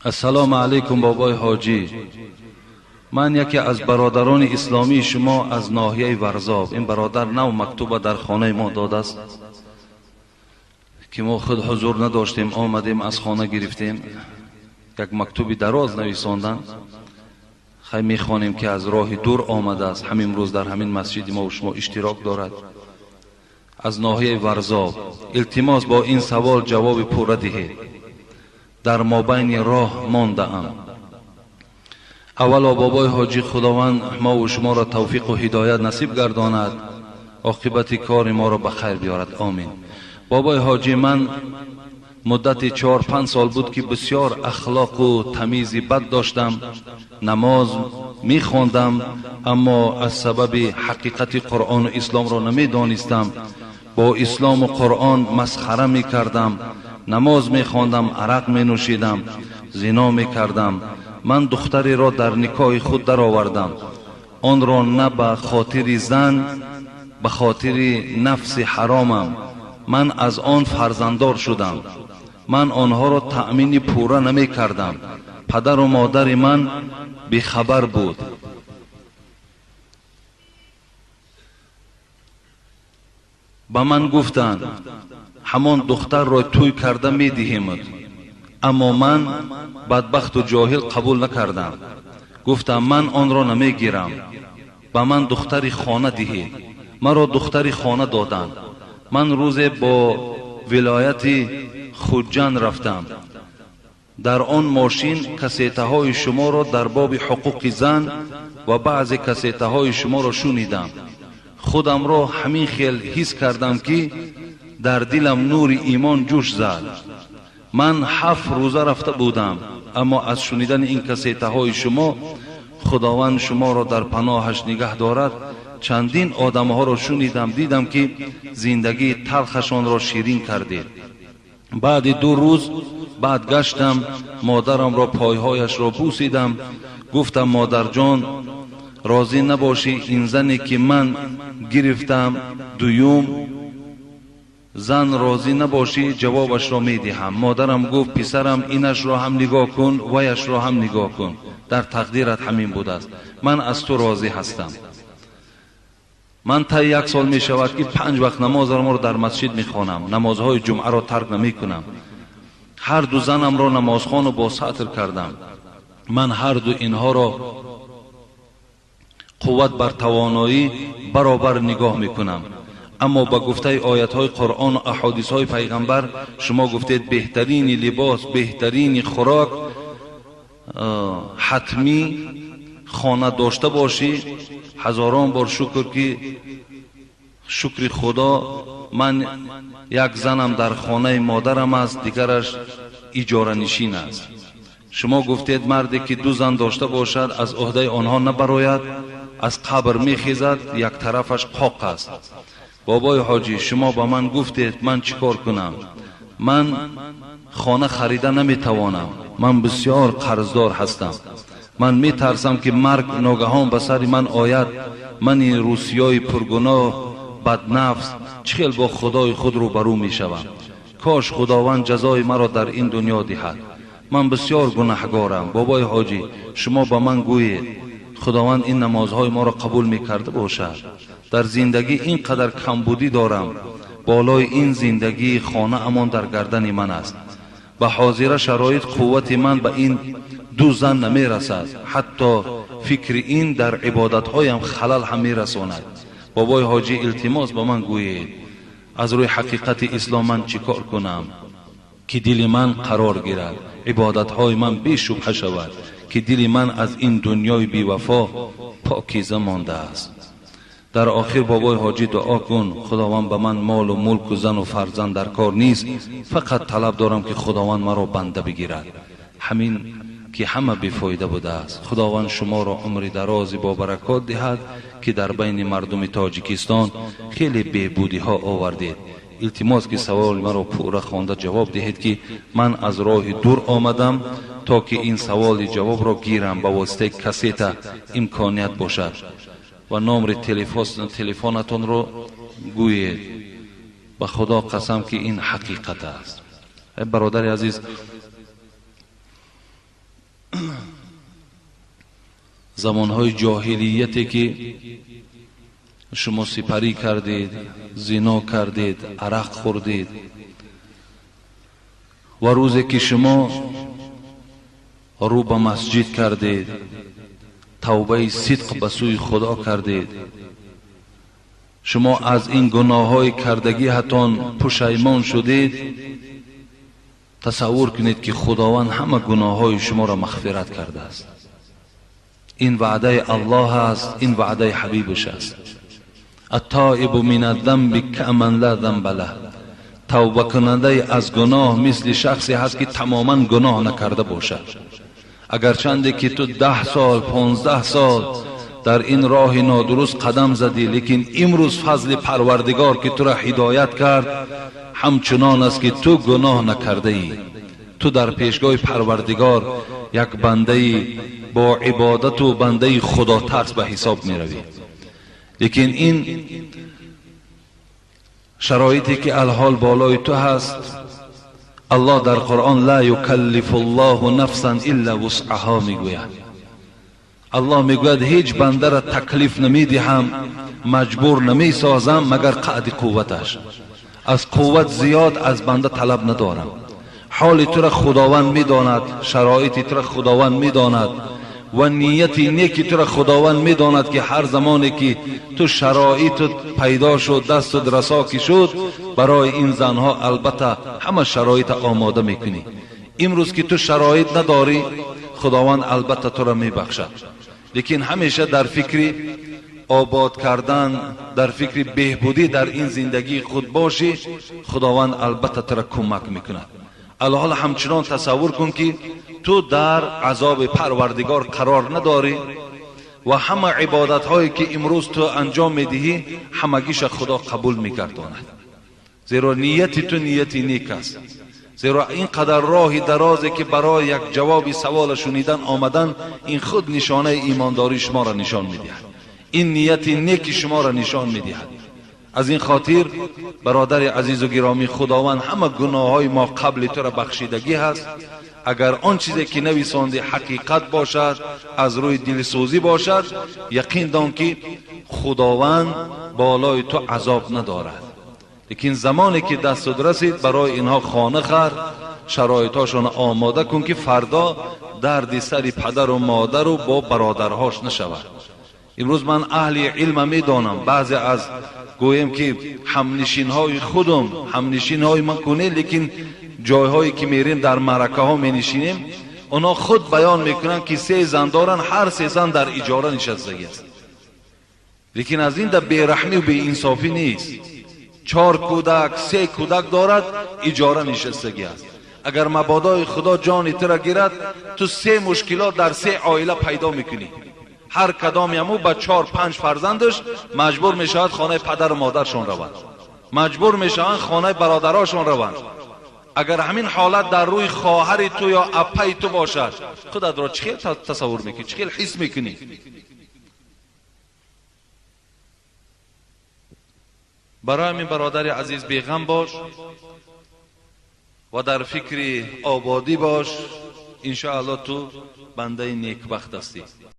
Ассалому алайкум, бобои ҳоҷӣ. Ман яке аз бародарони исломии шумо аз ноҳияи Варзоб. Ин бародар нав мактуба дар хонаи мо додааст, ки мо худ ҳузур надоштем, омадем аз хона гирифтем. Як мактуби дароз нависонданд. Хай мехонем, ки аз роҳи дур омадааст, ҳамин рӯз дар ҳамин масҷиди мо шумо иштирок дорад. Аз ноҳияи Варзоб. Илтимос, бо ин савол ҷавоби пурра диҳед. Дар мобайни роҳ мондаам. Аввало, бобои ҳоҷӣ, Худованд мову шуморо тавфиқу ҳидоят насиб гардонад, оқибати кори моро ба хайр биёрад, омин. Бобои ҳоҷӣ, ман муддати 4-5 сол буд, ки бисёр ахлоқу тамизи бад доштам. Намоз мехондам, аммо аз сабаби ҳақиқати Қуръону исломро намедонистам, бо ислому Қуръон масхара мекардам. Намоз мехондам, арақ менӯшидам, зино мекардам. Ман духтареро дар никоҳи худ даровардам. Онро на ба хотири зан, ба хотири нафси ҳаромам. Ман аз он фарзанддор шудам. Ман онҳоро таъмини пурра намекардам. Падару модари ман бехабар буд. Ба ман гуфтанд, ҳамон духтарро тӯй карда медиҳемад, аммо ман бадбахту ҷоҳил қабул накардам. Гуфтам, ман онро намегирам, ба ман духтари хона диҳед. Маро духтари хона доданд. Ман рӯзе бо вилояти Хуҷанд рафтам. Дар он мошин кассетаҳои шуморо дар боби ҳуқуқи зан ва баъзе кассетаҳои шуморо шунидам. Худамро ҳамин хел ҳис кардам, ки дар дилам нури имон ҷӯш зад. Ман 7 рӯза рафта будам, аммо аз шунидани ин кассетаҳои шумо, Худованд шуморо дар паноҳаш нигаҳ дорад, чандин одамҳоро шунидам, дидам, ки зиндагии талхашонро ширин кардед. Баъди 2 рӯз баъд гаштам, модарамро пойҳояшро бусидам. Гуфтам, модарҷон, розӣ набошӣ, ин зане ки ман гирифтам дуюм зан, розӣ набошӣ, ҷавобашро медиҳам. Модарам гуфт, писарам, инашро ҳам нигоҳ кун, ваяшро ҳам нигоҳ кун, дар тақдират ҳамин будааст, ман аз ту розӣ ҳастам. Ман таи 1 сол мешавад, ки 5 вақт намозамро дар масҷид мехонам, намозҳои ҷумъаро тарк намекунам. Ҳар ду занамро намозхону бо сатр кардам. Ман ҳар ду инҳоро қувват бар тавоноӣ баробар нигоҳ мекунам. Аммо ба гуфтаи оятҳои Қуръону аҳодисҳои пайғамбар, шумо гуфтед, беҳтарини либос, беҳтарини хӯрок, ҳатмӣ хона дошта бошӣ. Ҳазорон бор шукр, ки шукри Худо, ман як занам дар хонаи модарам аст, дигараш иҷоранишин аст. Шумо гуфтед, марде ки 2 зан дошта бошад, аз ӯҳдаи онҳо набарояд, аз қабр мехезад, як тарафаш қоқ аст. Бобои ҳоҷӣ, шумо ба ман гуфтед, ман чӣ кор кунам? Ман хона харида наметавонам, ман бисёр қарздор ҳастам. Ман метарсам, ки марг ногаҳон ба сари ман ояд. Мани русиёи пургуноҳ, баднафс, чӣ хел бо Худои худ рӯбарӯ мешавам? Кош Худованд ҷазои маро дар ин дунё диҳад. Ман бисёр гунаҳгорам. Бобои ҳоҷӣ, шумо ба ман гӯед, Худованд ин намозҳои моро қабул мекарда бошад? Дар зиндагӣ ин қадар камбудӣ дорам, болои ин зиндагии хонаамон дар гардани ман аст. Ба ҳозира шароит қуввати ман ба ин 2 зан намерасад. Ҳатто фикри ин дар ибодатҳоям халал ҳам мерасонад. Бобои ҳоҷӣ, илтимос, ба ман гӯед, аз рӯи ҳақиқати ислом ман чӣ кор кунам, ки дили ман қарор гирад, ибодатҳои ман бешубҳа шавад, ки дили ман аз ин дунёи бевафо покиза мондааст. Дар охир, бобои ҳоҷӣ, дуо кун, Худованд ба ман молу мулку зану фарзанд дар кор нест, фақат талаб дорам, ки Худованд маро банда бигирад. Ҳамин ки ҳама бефоида будааст. Худованд шуморо умри дарози бобаракот диҳад, ки дар байни мардуми Тоҷикистон хеле беҳбудиҳо овардед. Илтимос, ки саволи маро пурра хонда ҷавоб диҳед, ки ман аз роҳи дур омадам, то ки ин саволи ҷавобро гирам, ба воситаи кассета имконият бошад. Ва номри телефонатонро гӯед. Ба Худо қасам, ки ин ҳақиқат аст. Бародари азиз, Замонҳои ҷоҳилияте ки шумо сипарӣ кардед, зино кардед, арақ хӯрдед ва рӯзе ки шумо рӯ ба масҷид кардед, тавбаи сидқ ба сӯи Худо кардед, шумо аз ин гуноҳҳои кардагиатон пушаймон шудед, тасаввур кунед ки Худованд ҳама гуноҳҳои шуморо мағфират кардааст. Ин ваъдаи Аллоҳ аст, ин ваъдаи ҳабибаш аст. التائب من الذنب كمن لا ذنب له. тавба кунандаи аз гуноҳ мисли шахсе ҳаст ки тамоман гуноҳ накарда бошад. Агарчанде ки ту 10 сол, 15 сол дар ин роҳи нодуруст қадам задӣ, лекин имрӯз фазли Парвардигор ки тура ҳидоят кард, ҳамчунон аст ки ту гуноҳ накардаӣ. Ту дар пешгоҳи Парвардигор як бандаи бо ибодату бандаи худотарс ба ҳисоб меравӣ. Лекин ин шароите ки алҳол болои ту ҳаст, Аллоҳ дар Қуръон ла юкаллифу Аллоҳу нафсан илла вусъаҳо мегӯяд. Аллоҳ мегӯяд ҳеҷ бандара таклиф намедиҳам, маҷбур намесозам магар қаъди қувваташ. Аз қувват зиёд аз банда талаб надорам. Ҳоли тура Худованд медонад, шароити тура Худованд медонад ва нияти неки тура Худованд медонад ки ҳар замоне ки ту шароитат пайдо шуд, дастат расо ки шуд, барои ин занҳо албатта ҳама шароита омода мекунӣ. Имрӯз ки ту шароит надорӣ, Худованд албатта тура мебахшад. Лекин ҳамеша дар фикри обод кардан, дар фикри беҳбудӣ дар ин зиндагии худ бошӣ, Худованд албатта тура кӯмак мекунад. Алҳол ҳамчунон тасаввур кун ки ту дар азоби Парвардигор қарор надорӣ ва ҳама ибодатҳое ки имрӯз ту анҷом медиҳӣ, ҳамагиша Худо қабул мегардонад. Зеро нияти ту нияти нек аст. Зеро ин қадар роҳи дарозе ки барои як ҷавоби савола шунидан омадан, ин худ нишонаи имондории шуморо нишон медиҳад. Ин нияти неки шуморо нишон медиҳад. Аз ин хотир бародари азизу гиромӣ, Худованд ҳама гуноҳҳои мо қабли тура бахшидагӣ ҳаст. Агар он чизе ки нависонди ҳақиқат бошад, аз рӯи дилсӯзӣ бошад, яқин дон ки Худованд болои ту азоб надорад. Лекин замоне ки дастат расид, барои инҳо хона хар, шароитҳошон омода кун ки фардо дарди сари падару модару бо бародарҳош нашавад. Имрӯз ман аҳли илма медонам, баъзе аз гӯем ки ҳамнишинҳои худум, ҳамнишинҳои ман куне, лекин ҷойҳое ки мерем дар маъракаҳо менишинем, онҳо худ баён мекунанд ки 3 зан доранд, ҳар 3 зан дар иҷора нишастагӣ аст. Лекин аз ин да бераҳмию беинсофӣ нест. 4 кӯдак, 3 кӯдак дорад, иҷора нишастагӣ аст. Агар мабодои Худо ҷони тура гирад, ту 3 мушкилот дар 3 оила пайдо мекунӣ. Ҳар кадоми ҳаму ба 4-5 фарзандаш маҷбур мешавад хонаи падару модаршон раванд, маҷбур мешаванд хонаи бародарашон раванд. Агар ҳамин ҳолат дар рӯи хоҳари ту ё аппаи ту бошад, худатро чӣ хел тасаввур мекунӣ, чӣ хел ҳис мекунӣ? Барои ҳамин бародари азиз, беғам бош ва дар фикри ободӣ бош. Иншоаллоҳ ту бандаи некбахт ҳастӣ.